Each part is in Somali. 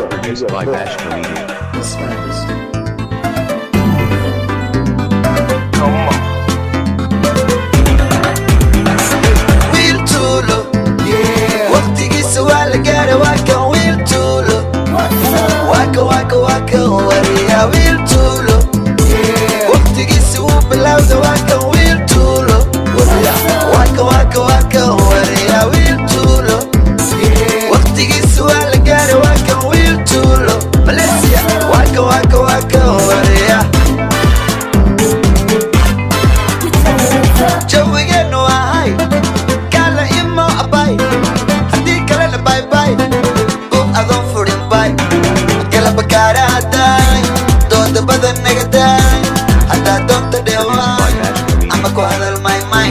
Produced by Bashka Media. Wiil tuulo waqtigiisa waa la gaara, waa kan wiil tuulo, waka waka waka wariya. Wiil tuulo waqtigiisa wuu bilowda, waa kan wiil tuulo, waka waka waka wariya. Wiil tuulo waqtigiisa waa la gaara, waa kan wiil tuulo, Malaysia, waka waka waka wariya. Jawigeenu waa hay kala imo abay, haddii kalena baybay buuq adoon furin bay kala bakaara haddaay dooda badan nagadaay haddaa doonta Produced by dheewaay Bashka Media. Ama ku hadal maymay.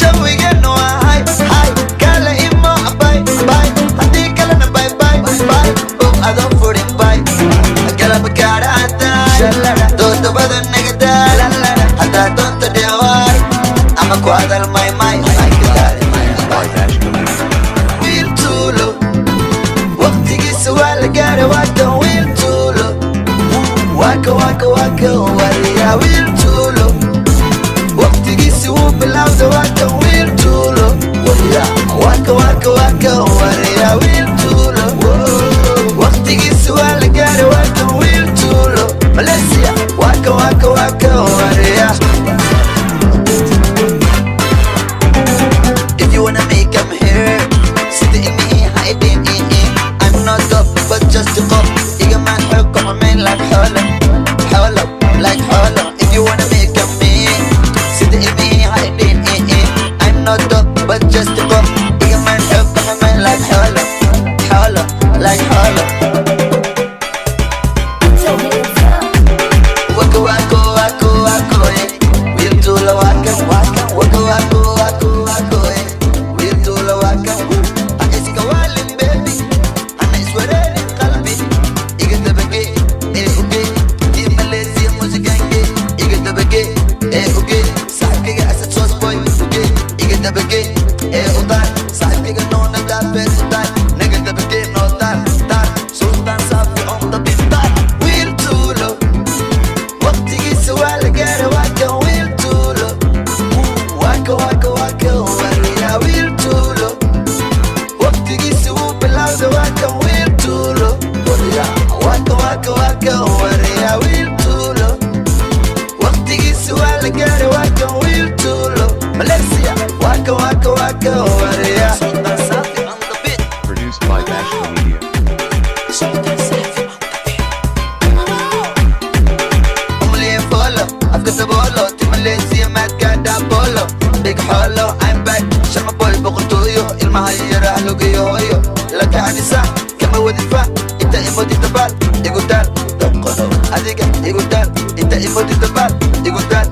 Jawigeenu waa hay hay kala imo abay bay, haddii kalena baybay bay buuq adoon furin bay kala bakaara haddaay dooda badan nagadaay haddaa doonta dheewaay ama ku hadal maymay. Produced by Bashka Media. Wiil tuulo waqtigiisa waa la gaara, waa kan wiil tuulo, waka waka waka wariya. Wiil tuulo waqtigiisa wuu bilowda, waa kan wiil tuulo, waka waka waka wariya. Wiil tuulo waqtigiisa waa la gaara, waa kan wiil tuulo, Malaysia, waka waka waka wariya. If you wanna make I'm here. Sida ilmihii ha idin in. I'm not up but just a cop. Iga man xoog ku xumayn like xoolo. Xoolo, like xoolo. If you wanna make I'm me. Sida ilmihii ha idin in. I'm not up but just a cop. Iga man xoog ku xumayn like xoolo. Xoolo, like xoolo. Waka wako wako wako eh. Wiil tuulo waka waka waka wako wako wako eh. Wiil tuulo waka. Ha iska waalin baby, hana iswareerin qalbi. Iga dabage ee uge di Malaysia musigange. Iga dabage ee uge saaxiibkayga Asad Sauce Boy uge. Iga dabage ee utaan saaxiibkayga noona daafeer utaan. Naga dabage noo taan taan Sultan Saafi on the beat taan. Wiil tuulo waqtigiisa waa la gaara, waa kan wiil tuulo, waka waka waka wariya. Wiil tuulo waqtigiisa wuu bilowda, waa kan wiil tuulo, waka waka waka wariya. Wiil tuulo waqtigiisa waa la gaara, waa kan wiil tuulo, Malaysia, waka waka waka wariya. Sultan Saafi on the beat. Produced by Bashka Media. Umliye follow, afka daboolo, ti Malaysia maadkaadha bolo. Big xolo, I'm back, sharma boy boqortooyo, ilmaha yara halogeyo hooyo. La kacanisa, kama wadifa, inta imodi dabaal, igu daal, doqono, adiga igu daal, inta imodi dabaal, igu daal.